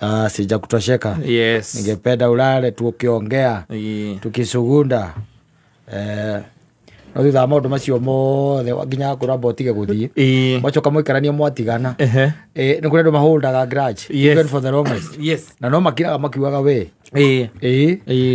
Ah, sijakutosheka. Yes. Ningependa ulale tukiongea, tukisugunda. No thutha wa maũndũ macio mothe nginya kũramba ũtige gũthiĩ, mwacoka mũikarania mwatigana, nĩ kũrĩ andũ maholdaga grudge even for the longest, na no makiraga makiugaga we. Ĩĩ.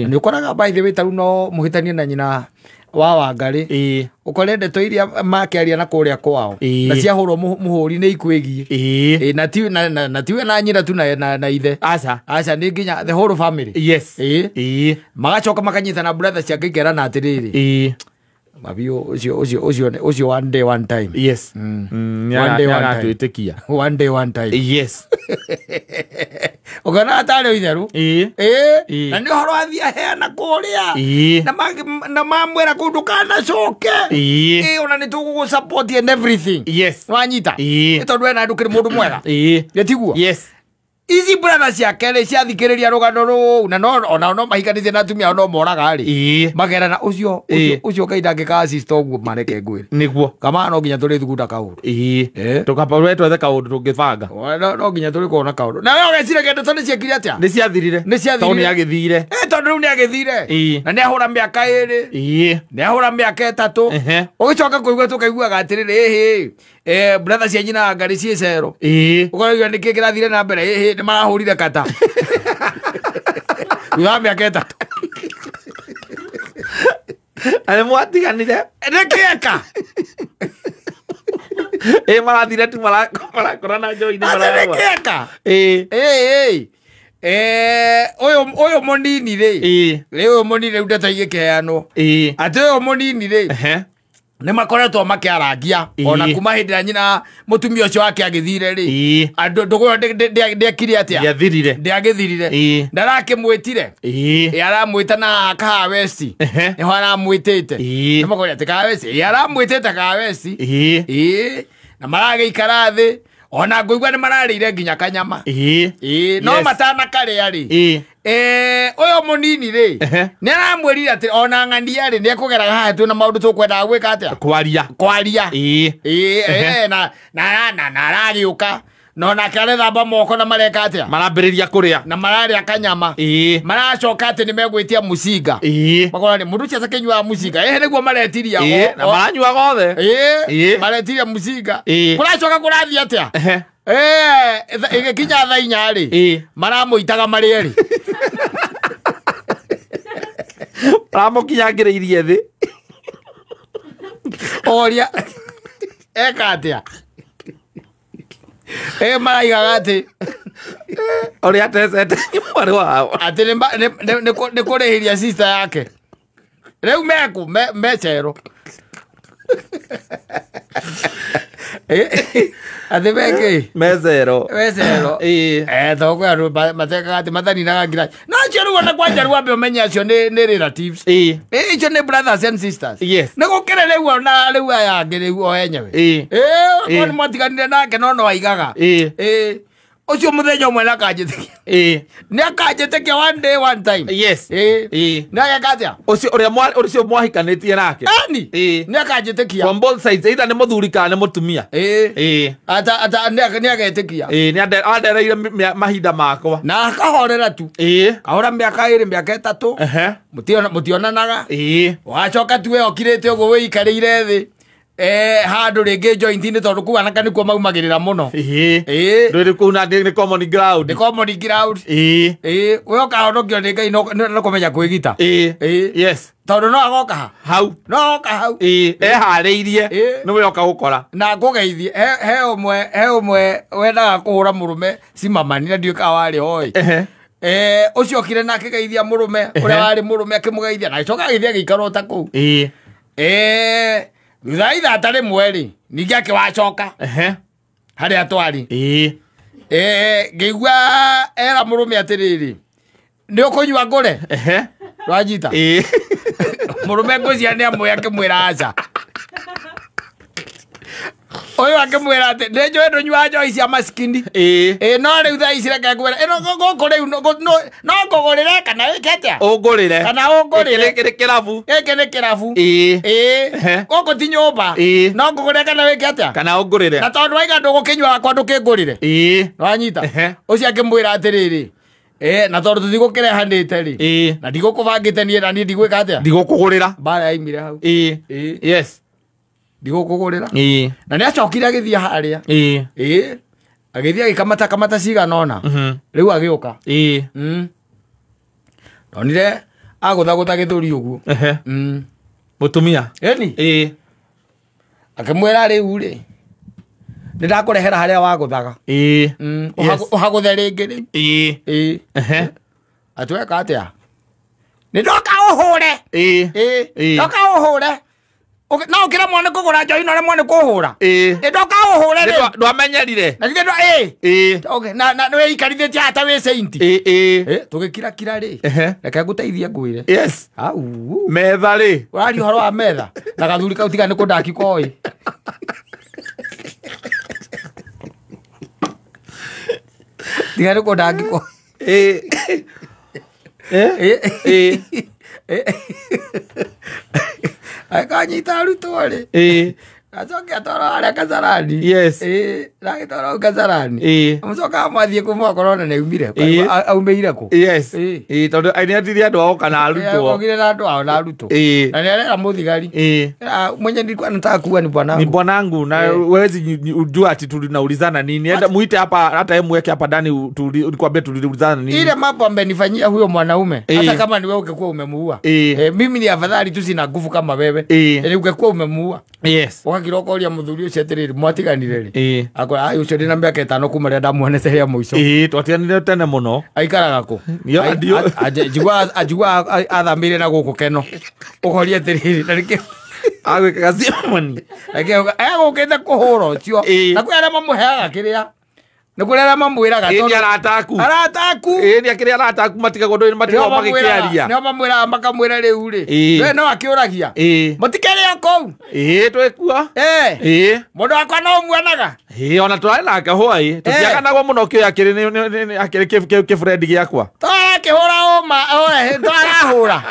Nĩ ũkoraga, by the way, tarĩu no mũhĩtanie na nyina wa Wangarĩ, ũkore ndeto iria makĩaria na kũrĩa kwao na ciahũrwo mũhũri nĩ ikwĩgiĩ. Ĩĩ, na ti na tiwe na nyina tu na ithe. Aca. Aca, nĩ nginya the whole family. Ĩĩ. Magacoka makanyitana, brother ciake ikerana atĩrĩrĩ, mabiũ ũcio one day one time. One day, one time. Nĩagatwĩtĩkia. One day one time. Ũkona atarĩ itherũ. Ĩĩ. Na nĩ ũhoro athiĩ aheana kũrĩa na mamwĩra kũu ndũkanacoke. Ĩĩ, ona nĩ tũgũgũ support and everything. Wanyita? Nĩ tondũ wena ndũkĩrĩ mũndũ mwega. Gĩtiguo? Yes. Ici brother ciake rĩ, ciathikĩrĩria rũgano rũu, na no ona no mahikanĩtie na atumia ao no moraga rĩ, magerana ũcio ũcio ũcio Ngai ndangĩkaga sister ũguo, mareke ngwĩre. Nĩguo. Kama no nginya tũrĩthugunda kaũndũ. Tũkamba we twethe kaũndũ tũngĩbanga. No nginya tũrĩkorwo na kaũndũ. Na we ũgeciria ndeto nĩ ciekire atĩa? Nĩ ciathirire. Nĩ ciathirire. Tondũ nĩ agĩthire. Tondũ rĩu nĩ agĩthire. Na nĩ ahũra mĩaka 2. Nĩ ahũra mĩaka 3. Ũgĩcoka kũigua tũkaiguaga atĩrĩrĩ, ĩhĩ, brother cia nyina Ngarĩ ciĩ cero. Ũkoragia nĩkĩ kĩrathire na mbere? Ĩhĩ, nĩ marahũrire kata thutha wa mĩaka 3. Na nĩ mwatiganire. Nĩkĩeka? Ĩĩ, marathire tu marakorana njohi-inĩ Atĩ mararũa. nĩkĩeka? Ĩĩ. Ĩĩ, ũyũ mũnini rĩ, rĩ ũyũ mũnini rĩu ndeto igĩkĩheanwo atĩ ũyũ mũnini rĩ, nĩ makoretwo makĩarangia ona kuma hĩndĩ ĩrĩa nyina mũtumia ũcio wake agĩthire rĩ, andũ ndũgũ ĩyo ndĩekire atĩa? Ndĩathirire. Ndĩagĩthirire. Ndarakĩmwĩtire. Ĩ, aramwĩta na Kahawa West. Nĩho aramwĩtĩte. Nĩ makoria atĩ Kahawa West, ĩ, aramwĩtĩte Kahawa West. Ĩ, na maragĩikara thĩ, ona ngũigua nĩ mararĩire nginya kanyama. Ĩ, no matanakarĩa rĩ, ũyũ mũnini rĩ, nĩ aramwĩrire atĩ ona ng'ania rĩ, nĩ ekũgeraga haha, twĩna maũndũ tũkwendaga gwĩka atĩa? Kwaria. Kwaria. Ĩĩ, na aragĩũka na onake arethamba moko na mareka atĩa? Marambĩrĩria kũrĩa. Na mararĩa kanyama. Maracoka atĩ nĩ megwĩtia mũcinga. Makora nĩ mũndũ ũcio atakĩnyuaga mũcinga, ĩhĩ, nĩguo maretiria. Na maranyuaga othe. Ĩĩ, maretiria mũcinga. Kũracoka kũrathiĩ atĩa? Ĩgĩkinya thaa 4 rĩ, maramũitaga marĩ erĩ. Maramũkinyangĩrĩirie thĩ. Oria eka atĩa? Ĩ, maraigaga atĩ ũrĩa atecete mwarĩ wao. Atĩ nĩ kũrĩhĩria sister yake rĩu meku mecero atĩ mekĩ? Mecero. Mecero. To kwĩ andũ matekaga atĩ mathaninaga nginya no acio rĩu ona kwanja rĩu wambe ũmenye acio nĩ relatives. Icio nĩ brothers and sisters. Nĩ gũkĩrĩ rĩu ona rĩu aya angĩ rĩu o enyewe. Ĩĩ, nĩ mwatiganire nake no no aigaga. Ĩĩ, ũcio mũthenya ũmwe nĩ akanjĩtĩkia. Nĩ akanjĩtĩkia one day one time. Ĩĩ. Nĩ ageka atĩa? Ũcio ũrĩa ũcio mwahikanĩtie nake. Ani nĩ akanjĩtĩkia. From both sides, either nĩ mũthuri kana nĩ mũtumia. Ĩĩ. Ata nĩ agetĩkia. Ĩĩ, nĩ andereire mahinda makwa. Na akahorera tu. Kahora mĩaka 2, mĩaka 3. Mũtionanaga. Wacoka tu we okirĩte ũguo wĩikarĩire thĩ handũ rĩngĩ joint-inĩ, tondũ kũu anake nĩkuo maumagĩrĩra mũno. Ĩĩ. Ndũrĩ kũu na nĩ common ground. Nĩ common ground. Ĩĩ, we ũkahonokio nĩ Ngai no kũmenya kwĩgita. Ĩĩ. Tondũ no agoka ha hau. No agoka hau. Ĩĩ, eharĩirie. Nĩwe oka gũkora. Na ngũgeithie, he ũmwe wendaga kũhũra mũrũme cimamani na ndiũĩ kana warĩ hoi. Ũcio okire na akĩgeithia mũrũme ũrĩa warĩ mũrũme, akĩmũgeithia na agĩcoka agĩthiĩ agĩikara o ta kũu. Thutha wa ithata rĩmwe rĩ, ningĩ akĩwacoka harĩa twarĩ. Ngĩigua era mũrũme atĩrĩrĩ, nĩ ũkũnyua ngũre? Wanyita? Ĩĩ. Mũrũme ngũcia nĩ amwe akĩmwĩra aca. Ũyũ akĩmwĩra atĩ nĩ njũĩ ndũnyuaga njohi cia maskini. Ĩĩ no rĩu thaa ici reke ngwĩre ĩno gũkũ rĩu no ngũgũrĩre kana wĩke atĩa? Ũngũrĩre. Kana ũngũrĩre. Gĩkĩ nĩ kĩrabu. Gĩkĩ nĩ kĩrabu. Ĩĩ. Ĩĩ. Gũkũ ti nyũmba. Ĩĩ. No ngũgũrĩre kana wĩke atĩa? Kana ũngũrĩre. Na tondũ waiga ndũgũkĩnyua wakwa ndũkĩngũrĩre. Ĩĩ. Nĩwanyita? Ũcio akĩmwĩra atĩrĩrĩ, na tondũ tũtigũkĩrehanĩte rĩ. Ĩĩ. Na ndigũkũbangĩte niĩ na niĩ ndigwĩka atĩa? Ndigũkũgũrĩra. Mbara yaimire hau. Ĩĩ. Yes. Ndigũkũgũrĩra. Ĩĩ. Na nĩ acokire agĩthiĩ harĩa. Ĩĩ. Ĩĩ. Agĩthiĩ agĩkamata kamata cigana ũna. Rĩu agĩũka. Ĩĩ. Ndonire agũthagũtha gĩthũri ũguo. Mũtumia. Ĩni. Ĩĩ. Akĩmwĩra rĩu rĩ, nĩ ndakũrehera harĩa wagũthaga. Ĩĩ. Ũhagũthe rĩngĩ rĩu. Ĩĩ. Ĩĩ. Atweka atĩa? Nĩ ndoka ũhũre. Ĩĩ. Ĩĩ. Ndoka ũhũre. No ũkĩremwo nĩ kũgũra njohi na ũremwo nĩ kũhũra. Ĩĩ. Nĩ ndoka ũhũre rĩu. Ndwamenyerire. Na githĩ ĩĩ. Ĩĩ. Okay, na nĩ wĩikarithĩtie haha ta wĩ saint. Ĩĩ. Ĩĩ, tũgĩkirakira rĩ. Reke ngũteithie ngwĩre. Yes. Au. Metha rĩ. Ũraria ũhoro wa metha. Na gathuri kau tiga nĩ kũndaki koĩ. Tiga nĩ kũndaki koĩ. Ĩĩ. Ĩĩ. Akanyita arutwo rĩ. Ĩĩ. Acoke atwara harĩa Kasarani. Yes. Ĩĩ, agĩtwara hau Kasarani. Ĩĩ. Mũcoka mwathiĩ kũ mwakorwo ona nĩaumire. Ĩĩ. Aumĩire kũ? Yes. Ĩĩ. Ĩĩ, tondũ nĩatirie andũ ao kana arutwo. Okire na andũ ao na arutwo. Ĩĩ. Na nĩarera mũthigari. Ĩĩ. Mwenye nilikuwa nataka kuwa ni bwanangu. Ni bwanangu na wewe ujua ati tulinaulizana nini. Enda muite hapa hata yeye muweke hapa ndani nikwambie tuliulizana nini. Ile mambo amenifanyia huyo mwanaume hata kama ni wewe ungekuwa umemuua. Mimi ni afadhali tu sina nguvu kama wewe. Ĩĩ. Ungekuwa umemuua. Yes. Ũgakĩroka ũria mũthuri ũcio atĩrĩrĩ mwatiganire rĩ? Ĩĩ. Akora ai ũcio ndĩna mĩaka 5 kuma rĩrĩa ndamuonete rĩa mũico. Ĩĩ, twatiganire tene mũno. Aikaraga kũ? Anjigua athamĩire na gũkũ Keno. Ũkoria atĩrĩrĩ na nĩkĩo agwĩkaga ceremony. Nĩkĩo egũkĩte kũhũra ũcio. Na kwĩ arĩa mamũheaga kĩrĩa. Nĩ kũrĩ arĩa mamwĩraga tondũ nĩ arata aku. Arata aku. Ĩĩ, nĩ akĩrĩ arata aku matigagwo ndũĩ matigagwo magĩkĩaria. Nĩo mamwĩraga makamwĩra rĩu rĩ. We no akĩũragia. Mũtikĩrĩ o kũu. Ĩĩ, twĩkuo. Ĩĩ. Mũndũ wakwa no ũmuonaga. Ĩĩ, ona tũrarĩ nake hwaĩ. Tũtiaganagwo mũno kĩũĩ akĩrĩ akĩrĩ kĩbrendi gĩakwa. Tũrakĩhũra ũma, tũrahũra.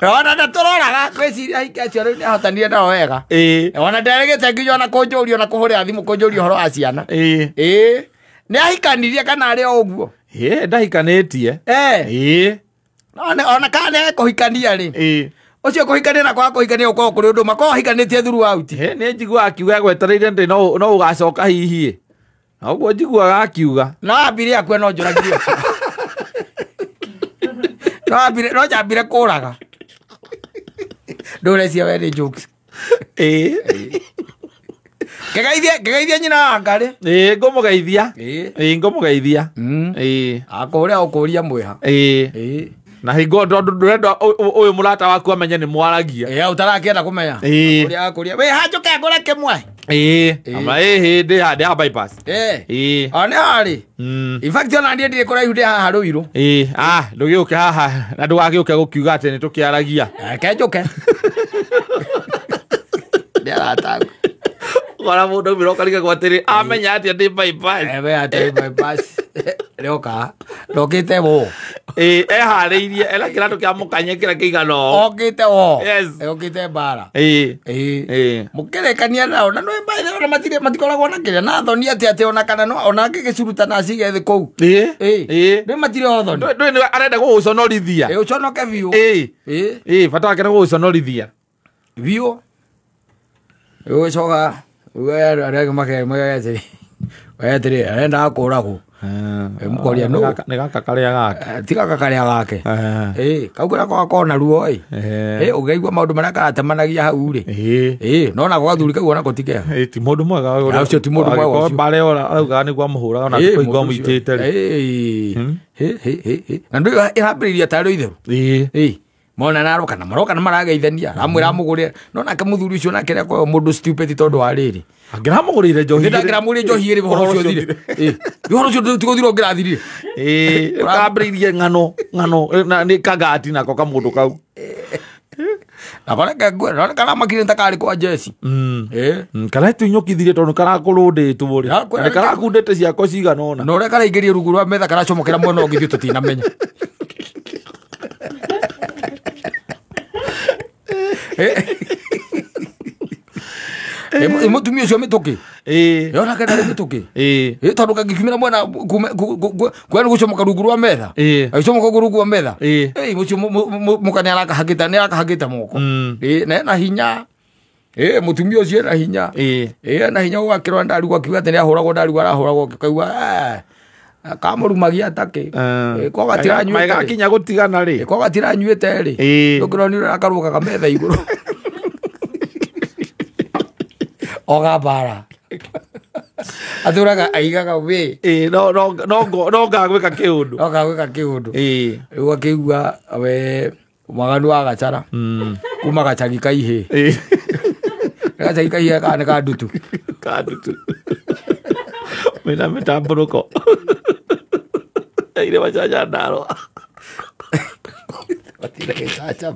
Ona ndatũroraga ngwĩciria ahiki acio rĩu nĩahotanire nao wega. Ĩĩ. Ona nderegete nginya ona kũnjũria ona kũhũrĩra thimũ kũnjũria ũhoro wa ciana. Ĩĩ. Ĩĩ. Nĩ ahikanirie kana arĩ o ũguo? Ĩĩ, ndahikanĩtie. Ĩĩ. Ĩĩ. Ona kana nĩ ekũhikania rĩ. Ĩĩ. Ũcio kũhikania na kwaga kũhikania gũkoragwo kũrĩ ũndũ ũmwe, korwo ahikanĩtie throughout. Ĩĩ, nĩ njiguaga akiuga egwetereire ndĩ no ũgacoka hihi. Na ũguo njiguaga akiuga. No ambire akue no njũragire ũcio. No ambire, no njambire kũraga. Ndũrecia we nĩ jokes. Ĩĩ. Ngegeithie nyina wa Ngarĩ. Ĩĩ, ngũmũgeithia. Ĩĩ. Ĩĩ, ngũmũgeithia. Ĩĩ. Akũrĩa ũkũria mwĩha. Ĩĩ. Ĩĩ. Na hingo ndũrenda ũyũ mũrata waku amenye nĩ mwaragia. Ĩĩ, ũtarakĩenda kũmenya. Ĩĩ. Akũria akũria. Wĩ ha njũke ngũre kĩmwe. Ĩĩ. Ama ĩĩ ndĩ haha bypass. Ĩĩ. Ĩĩ. O nĩ harĩ. In fact ona niĩ ndirĩ kũraihu ndĩ haha Rũirũ. Ĩĩ, ndũgĩũke haha na ndũgagĩũke gũkiuga atĩ nĩtũkĩaragia. Reke njũke. Ndĩ arata aku. Ũkona mũndũ aumĩra ũkarigagwo atĩrĩ amenya atĩa ndĩ bypass. Ebe atĩ bypass. Rĩoka. Ndokĩte wo. Ĩĩ, eharĩirie ena kĩratũ kĩa mũkanye kĩrĩa kĩigana ũũ. Okĩte wo. Yes. Okĩte mbara. Ĩĩ. Ĩĩ. Ĩĩ. Mũkĩrĩkania nao na nĩ by the way ona matikoragwo na kĩrĩa na thoni atĩ atĩ ona kana no ona angĩgĩcuruta na acige thĩ kũu. Ĩĩ. Ĩĩ. Ĩĩ. Nĩ matirĩ o thoni. Ndũĩ arenda gũgũconorithia. Ĩĩ, ũconoke biũ. Ĩĩ. Ĩĩ. Ĩĩ, bata wake nĩ gũgũconorithia. Biũ. Ũgĩcoka uge arĩa angĩ makerwo atĩrĩ, we atĩrĩ arendaga kũragwo. Mũkoria nũ? Nĩ gaka karĩa gake. Ti gaka karĩa gake. Ĩĩ, kau kũrĩa gakoragwo na ruo ĩ. Ĩĩ, ũngĩigua maũndũ marĩa karatemanagia hau rĩ. Ĩĩ. Ĩĩ, no nako gathuri kau onako ti kega. Ĩĩ, ti mũndũ mwega ũrĩa. Ũcio ti mũndũ mwega ũcio. Mbare araugaga nĩguo amũhũraga ona kũigua amũitĩte rĩ. Ĩĩ. Hĩ. Na ndũĩ ĩrambĩrĩria tarĩ itherũ. Ĩĩ. Ĩĩ. Mona naroka na maroka na marageithania ramwĩra amũgũrĩre no nake mũthuri ũcio nake akorwo mũndũ stupid tondũ wa rĩrĩ angĩramũgũrĩire njohi ndangĩramũgũrĩire njohi ĩrĩ ũhoro ũcio ũthire. Ĩĩ, ũhoro ũcio tigũthira ũngĩrathirire. Ĩĩ, ũkambĩrĩirie ng'ano ng'ano na nĩ kagati nako kamũndũ kau. Na kore ngwe kana makire ta kari kwa Jesse. Kana tunyukithirie tondu karakũrũndĩtwo rĩ. Nĩ karakundĩte ciako cigana ũna. Na ũrĩa karaingĩrie rungu rwa metha karacomokera mwena ũngĩ ithuĩ tũtinamenya. Mũtumia ũcio mĩtũkĩ. Yona kana nĩ mĩtũkĩ. Tondũ kangĩkiumĩra mwena kwena gũcomoka rungu rwa metha. Agĩcomoka rungu rwa metha. Ũcio mũka nĩ arakahagĩta moko. Na ena hinya. Mũtumia ũcio ena hinya. Ena hinya ũgakĩrora ndarigwo akiuga atĩ nĩ ahũragwo ndarigwo arahũragwo kaigua kamũrumagia takĩ. Ko gatiranyuĩte. Magakinya gũtigana rĩ. Ko gatiranyuĩte rĩ. Ndũkĩronire akarũgaga metha igũrũ. Oga bara. Aturaga aigaga we. No no no no ngagwĩka kĩũndũ. No ngagwĩka kĩũndũ. Rĩu akĩigua we mwaganu wa gacara. Kuma gacagi kaihĩ. Gacagi kaihĩ kana nĩ kandutu. Kandutu. Mena mĩtambũrũko. Ire macaca ndarwa. Matira gĩcaca.